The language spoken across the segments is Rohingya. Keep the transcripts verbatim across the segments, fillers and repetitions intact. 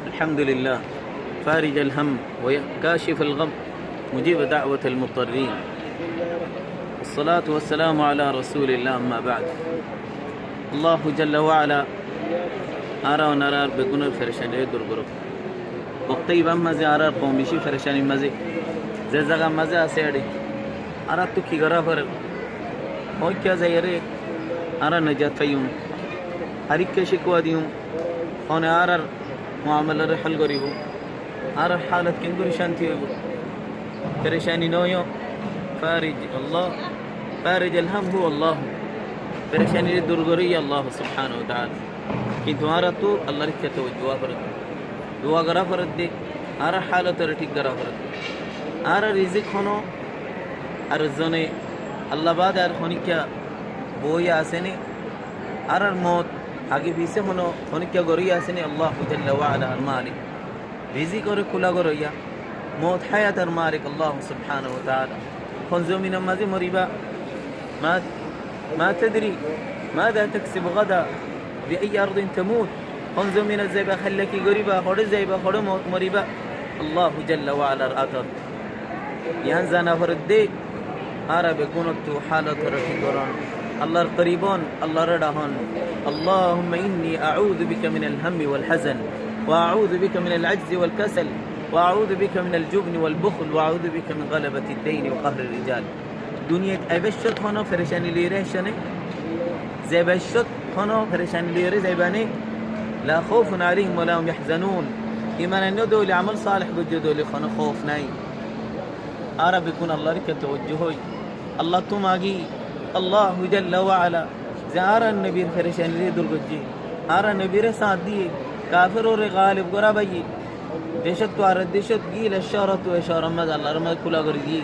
الحمد لله فارج الهم وكاشف الغم مجيب دعوة المضطرين. والصلاة والسلام على رسول الله، أما بعد. Allahu jalla wa ala añára onarár beggúnor ferecaniré dur gorouk. Wokte ibár mazé añárár koum bicí ferecanir mazé, ze zagar mazé asé eçé, añáráttu ki gorá forer? Hoikká zaiyóre añára nojat faiyum? Ar ikká cíkwa diyum? Hone añárár muamalaré hól goríbou? Añárár hálot keéngorí cánti óibou? Ferecani noó, farij Allah, farij al ham hu Allah. Ferecaniré dur goré Allah subhanahu wa taala. Kintu añáráttu Allar ikká tawajju ówa foredde, duwa gorá foredde, añárár hálotoré thík gorá foredde. Añárár rizik honó ar zone Allah baade ar honikká boóiya asé né? Añárár moot age fisé honó, honikká goróiya asé né? Allahu jalla wa ala ar malik. Rizikoré kúla goróiya, moot háyator malik Allah subhanahu wa taala. Hon zominor mazé moribá? ما، ما تدري ماذا تكسب غدا، بأي أرض تموت. Hon zominot zaiba, háilla ki goríba, hoçé zaiba, hoçé mo-, moribá, Allahu jalla wa alar átot. Yián zana foredde, añára beggúnottu hálotoré thík goron. Allar qorib on, Allaré dhahón. اللهم إني أعوذ بك من الهم والحزن، وأعوذ بك من العجز والكسل، وأعوذ بك من الجبن والبخل، وأعوذ بك من غلبة الدين وقهر الرجال. Duniyait aibar cót honó ferecani loiyóre aiccó né? Zaibar cót honó ferecani loiyóre zaiba né? لا خوف عليهم ولا هم يحزنون. Iman ainnó dóilla, amol saleh goijjó dóilla honó hóuf nái. Añára beggún Allar ikká tawajju ói, Allattú magi, Allahu jalla wa ala ze añárár nobir ferecaniré dur goijjé, añárár nobiré sáñt diyé, kaferoré galib gorá faiyé, decóttu ar decót gíle, cóorottú e cóoror mazé Allar mazé kúla gorí diyé.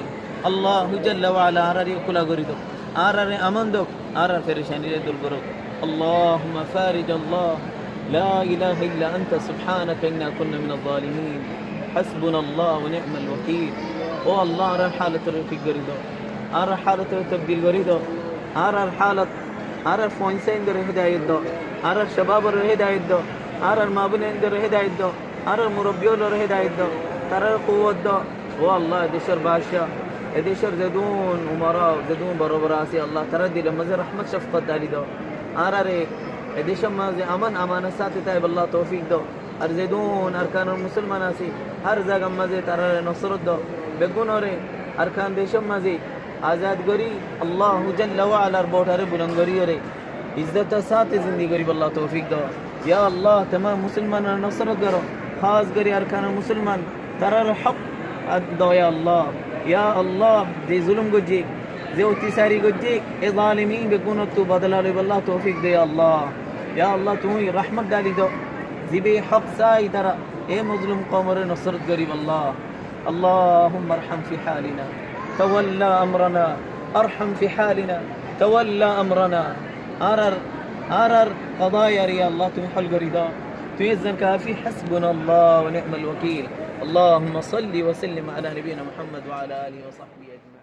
Allahu jalla wa ala añáráre kúla gorí douk, añáráre aman douk, añárár ferecaniré dur gorouk. اللهم فارج الله، لا إله إلا أنت سبحانك إنا كنا من الظالمين. حسبنا الله ونعم الوكيل. Ó Allah, añárár hálotoré thík gorí do, añárár hálotoré tobdil gorí do, añárár hálot, añárár fuain sáindoré hédayot do, añárár cobaboré hédayot do, añárár maa boinaindoré hédayot do, añárár murobbi óloré hédayot do, taráre kuwot do. Ó Allah, e decór baccá, e decór zedún umara, zedún boro boro asé Allah, tarár dilor mazé rahmot cófkot dali do. Añáráre e decór mazé aman amanor sáñte táibolla toufik do. Ar zedún Arkanor musolman asé, hár zagar mazé taráre nosrot do. Beggúnoré Arkan decór mazé azad gorí, Allahu jalla wa alar boutaré bulon goríyoré izzotor sáñte zindigi goríbolla toufik do. Ya Allah, tamam musolmanoré nosrot goró, hás gorí Arkanor musolman, taráre hók do, ya Allah. Ya Allah, ze zulum goijjé, ze ottacari goijjé, e zalimin beggúnottu bodola loibolla toufik do, ya Allah. Ya Allah, tuñí rahmot dali do. Zibá hók sai tará e mozlum koumoré nosrot goríbolla. اللهم ارحم في حالنا، تولى أمرنا، ارحم في حالنا، تولى أمرنا. Añárár, añárár kodayaré ya Allah tuñí hól gorí do. Tuñí ezzon kafi, حسبنا الله ونعم الوكيل. اللهم صل وسلم على نبينا محمد وعلى آله وصحبه أجمعين.